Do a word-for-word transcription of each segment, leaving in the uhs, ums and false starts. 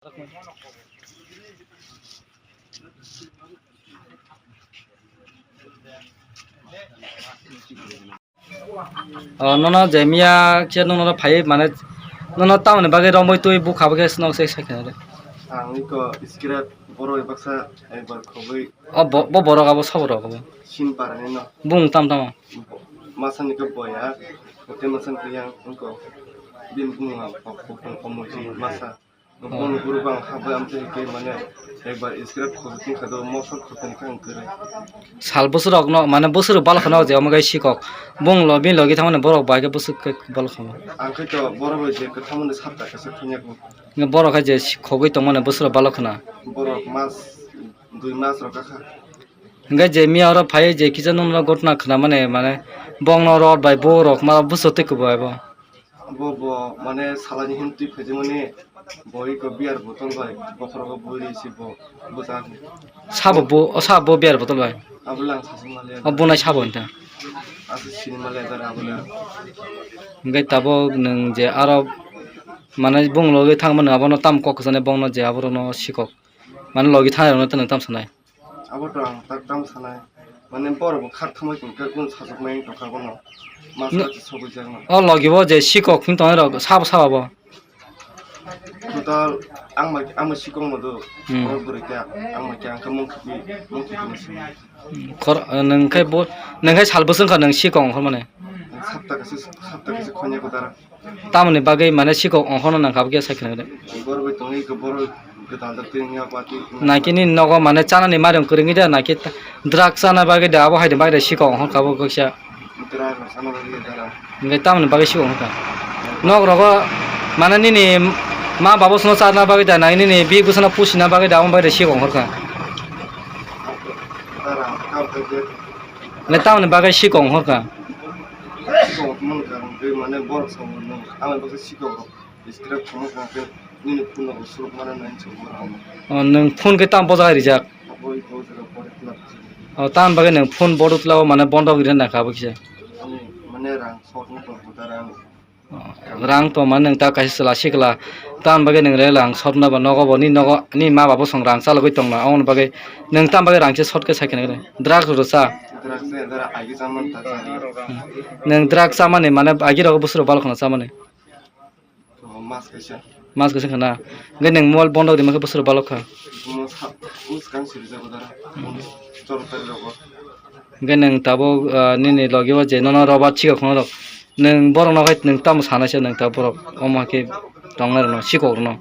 O, nono je miya khe nono phai mane nono tamoni bagwi romwi twi bukha bo khe nok se sai khe. Ang iko scrap borok baksa ekbar khogwi. O bo, bo borok abo sobo rok abo. Sin parani no. Bung tam tamo. Bo-, masa ni khe boya, kote masa ni khe yang ungko. Bin bung ha, ko, ko, ko, ko, moji, masa. Boni guru bang ha bai amtwi hwnkhe mane ekbar scrap khosok tongkha do, mosok khosok tongkha ang kwrwi. Sal bwswk rok no mane bwswk rok balo khwna o je omo gai sikok. Bung lo bini logi thangmani borok bai khe bwswk khe balo khwna. Ang khe to borok bai je kwthamani sapta kaisa thangya ko. Borok hai je si-, khogwi tongmani bwswk rok balo khwna. Borok mas dui mas rok kha. Hwnkhe je miya oro phai je kisa nokno gotna khwnamani mane bongno rod bai bo rok ma bwswk twi kwbai bo. Bo, bo, mane, salani himtwi phaijimani, bo iko beer bottle bai, bokhorogo bui risi bo, bwchak. Sabo bo, o sabo beer bottle bai? Abo lang sasing male. O bunai sabo hinta? Asa sini male dara abo lang. Hingke tabok nwng je aro, mane, bung logi thangmani abono tam kok kwchani bongno je aborokno sikok. Mane, logi thangnairokno tei nwng tam sanai? Abo to ang tak tam sanai. Mane borok bo khar thamwi tongkhe kung sajwknai tongkha bono. Mas No. Khe sogwi jakno. O logi bo je sikok hin tongnai rok sabo sabo bo. Total ang ma, ang ma sikok mo do. Hmm. Borok bwrwi khe ang ma khe ang khe mung khibi, mung khibi ni simi. Hmm, khor, nwng khai bo, nwng khai sal bwswng kha nwng sikok ongkhor mane. Sapta kaisa, sapta kaisa khonyak dara. Tamoni bagwi mane sikok ongkhorno nangkha, abokhe sai khna de. Borok bai tongwi khe borok gwdal da twi wngya pati. Naikhe nini nogo mane chanani mari wng kwrwngwi da, naikhe drug chana bagwi da, abo haini bagwi da sikok ongkhorkha abo kaisa. Drug chana bagwi da. Hingke tamoni bagwi sikok ongkhorkha. Nok rogo mane nini ma babo sono chana bagwi da, nai nini bihik bwsano pusina bagwi da, abo bagwi da sikok ongkhorkha. Dara, kar kar kar. Le tamoni bagwi sikok ongkhorkha. Sikok mankha, hwnkhe mane borok sabo no, ang bai baksa sikok rok scrap khamo khe nini phone rok suruk mane nai chwng mano. O, nwng phone khe tam bojagai rijak? Abo iko jaga pore khna. O, tamoni bagwi nwng phone bodo tla o mane bondo gwi rwna kha abo kisa. Ani mane rang short no tong kha dara ani. Rang tongma nwng ta kaisa chwla sikla, tamoni bagwi nwng rela ang sotna ba nogo bo, nini nogo nini ma ba bosong rang chalogwi tongma, aboni bagwi nwng tamoni bagwi rang se sot khe sai khna. Drug rw cha? Drug se dara agi chaman ta cha. Nwng drug chamani mane agi rogo bwswk rok balo khna chamani? To mas kaisa. Mas kaisa khna. Hwnkhe nwng mobile bondo rima khe bwswk rok balo kha? Mo sa-, us kang siri jago dara. Choro tari rogo. Hwnkhe nwng tabuk, ah, nini logi o je nono robar sikok khna rok. Nwng borok no hai nwng tamo sanai se nwng tabuk borok omo hai khe tongnai rok no sikok rok no.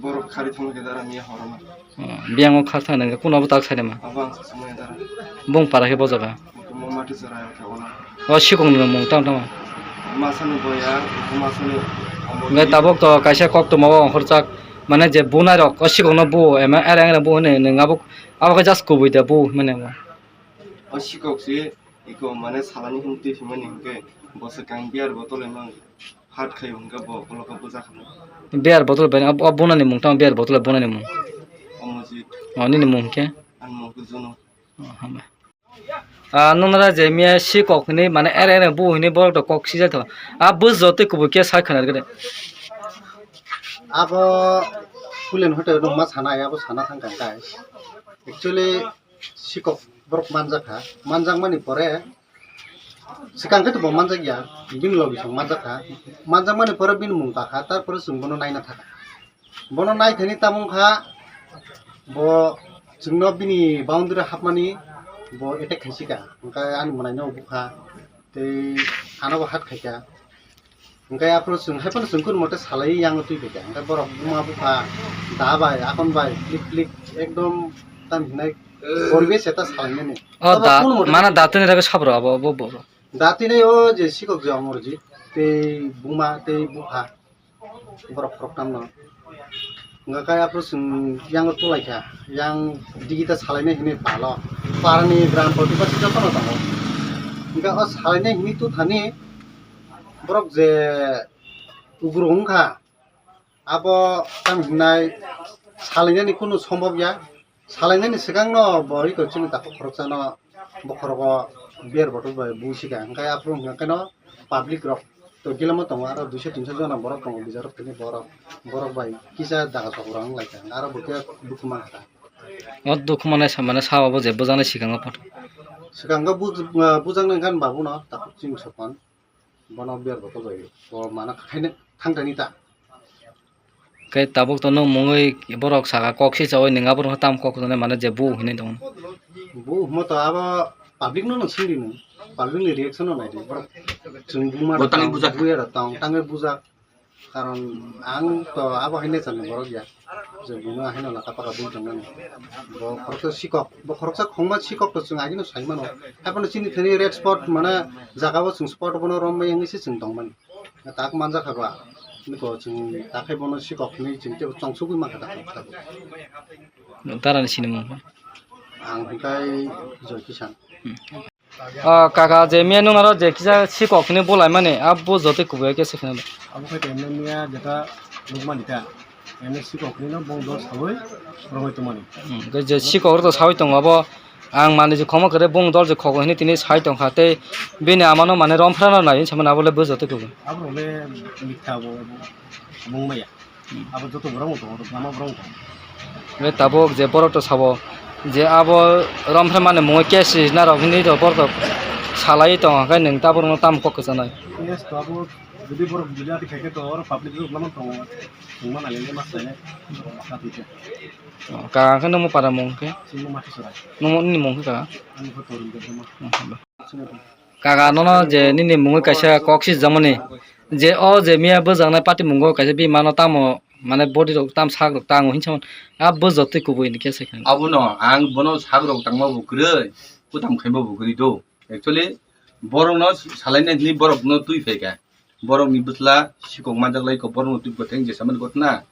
Borok khari thangma khe dara miya horo no. Oh, biyang o khar thang nwng kuno bo tak sai ma? Abo ang sa sumai dara. Bung para khe bo jaga. Kumo mati chwrai khe ono. O sikok ni mung tamo tamo. Masani boya, masani. Hwnkhe tabuk to kaisa kok tongma o ongkhorjak mane je bunai rok o sikok no bu ema ereng ereng bu hwnwi nwng abo abo khe just kubui da bu hwnwi. O sikok se iko mane salani hwn twi phimani hwnkhe bo swkang beer bottle emang hat khai hwnkhe bo ulo khe bwjak hwnkhe. Beer bottle bai o bunani mung tamo beer bottle bunani mung? Omojit. O nini mung hwnkhe? Ani mung khe Juno. O hambai. Ah, nungra je miya sikok hwnwi mane ere ere bu hwnwi borok to kok sijak to. Ah, bus jotoi kubui khe sai khwna rwgwde. Abo Pulen hotel rok ma sana ya, abo sana thang kang kai. Actually, sikok borok manjak kha, manjak mani pore swkang khe to bo manjak ya, bini logi song manjak kha, manjak mani pore bini mung ta kha, tar pore chwng bono naina thaka. Bono nai thani tamo wngkha, bo chwngno bini boundary hapmani bo attack khaisi kha, hwnkhe ani mwnaino bukha tei ano bo hat khaikha. Hwnkhe aphuru chwng haiphano chwng kunu mote salai yang twi phaikha. Hwnkhe borok buma bupha da bai, akon bai, plik plik ekdom tam hinai poribesh eta salainani. O da, mane da tini rage sabro abo, abo, abo. Da tini o je sikok je Omorjit tei buma tei bupha borok khoroktamno. Hwnkhe aphuru chwng yang tulaikha, yang digita salainai hinwi palo. Parani gram proti basi jotono tongo. Hwnkhe o salainai hinwi tuthani borok je ugrung wngkha, abo tamo hinai salainani kunu sombab ya. Salainani swkangno bo iko chini takhuk khoroksano bokhorogo beer bottle bai bui sika, hwnkhe aphuru hwnkhe no public rok Gilamo tongo aro duiso tinso jona borok tongo, bijarok tini borok, borok bai kisa daga sokrang wng lai kha, aro bo khe dukhu man kha. O dukhu manai sa, mane sabo bo je bujani swkango photo. Swkango buj-, ah, bujaknai khan babuno takhuk chini sokon, bono biar bo toboi, bo mana khaina thang thani ta. Khe tabuk to nwng mungwi borok saka kok si chawi nwng aborok tam kok hwnwi mane je bu hinwi tongo. Bu hwnma to abo public no nang sindi nung, public ni reaction no naidi borok. Chwng buma Bo tangwi tang bujak. Buya da tong tangwi bujak. Karon ang to abo haino chani borok ya. Je buno haino laka paka bui tongnani. Bo khoroksa sikok, bo khoroksa khongma sikok to chwng agino sai mano. Haphano chini thani red spot mane jaga o chwng spot bono rom bai wngwi se chwng tongmani. Tak manjak kha ba. Niko chwng takhai bono sikok hinwi chwng tebo chongsugwi mankha tak tak. Darani sinimung. Ang hwnkhe Joy Kisan. Hmm. Ah, kaka je miya nung aro je kisa sikok hinwi bulaimani, abo jotoi kubui khe se kheno. Abo khe temne miya jeta nukmani ta. Ene sikok hinwi no bong dos sawi rongoi tongmani. Hmm, je sikok rok to sawi tongo abo. Ang manwi je khoma kwrwi bung dol je khogo hinwi tini sai tongkha tei bini amano manwi romphra no nai hinwi samani abo le bwjotwi kubui. Abo le mitha bo bung maya. Hmm. Abo joto borok tongo, lama borok tongo. Be tabuk je borok to sabo je abo romphra mani mungo case rijna rok hinwi rok borok salai tongo, hwnkhe nwng ta borok no tamo kok kwchanai? Yes, to abo jodi borok jodi ati khaikhe to oro public rok lama tongo. Tongma nangya le mas lainai. Ati khe. Oh, kaka khe nungmo para mung khe? Singmo Mati Sorai. Nungmo nini mung khe kaka? Ani photo ring demo. Hmm, hmm. Kaka nono je nini mungwi kaisa kok sijak mani je o je miya bwjaknai party mungo kaisa bimano tamo mane body rok tam sak rok tango hinwi samani a bwjotwi kubui ni khe se khe. Abono ang bono sak rok tangma bo kwrwi, kutam khaima bo kwrwi do. Actually borok no salaina hinwi borok no twi phaikha. Borok ni bwsla sikok manjak lai kho, borok no twi bwthai jesa mani gotna.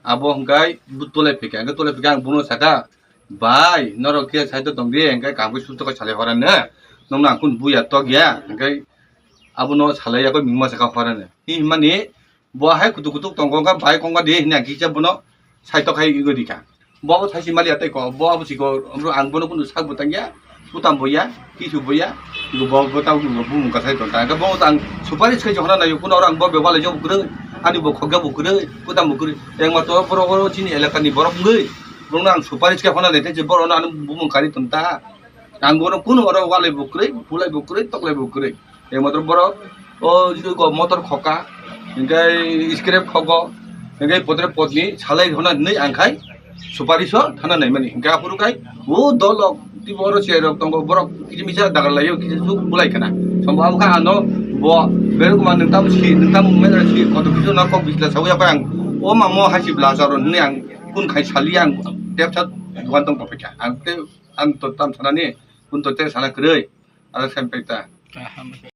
Abo hwnkhe bo tolai phaikha, hwnkhe tolai phaikha ang bono sakha, "Bai, norok khe side o tong di, hwnkhe kaham khe susto khe salai hor ani, nokno ang kunu buya tok ya," hwnkhe abono salai ya khe mungma sakha hor ani. Hi hwnmani bo hai kutuk kutuk tong kha, bai kong kha di hinwi ang kisa bono side o khai ego di kha. Bo abo thaisi mali ya tei ko, bo abo siko, ang bono kunu sak bo tang ya, kutam bo ya, kisu bo ya, bo, bo tang bo bumung kasai tong ta. Bo ang supari skai jokna nayo, kuno orang bo bebal jok bwkrwi, ani bo khogya bwkrwi, kutam bwkrwi. Yang ma to boro boro chini elaka ni borok ngwi, borok ang supari skai hona de te boro na bumung kari tong ta. Ang bono kunu oro walai bwkrwi, bulai bwkrwi, toklai bwkrwi. Ei motor borok o jidui ko motor khoka, hingke scrap khogo, hingke potre potni salai hona hinui ang khai supari so thana naimani. Hingke aphuru khai o dolok tei boro cherok tongo, borok kisa misa dagar laio, kisa suk bulai khana. Sombo abo kha ano bo berok ma nwng tam si, nwng tam mera si, kotor kisu na kok bisla sawi apa ang o mamo hasi bla saro hinui ang kun khai sali ang tepsa dukan tong topikha. Ang te ang to tam sanani kun to te sana kwrwi. Ada sampai ta. Aha.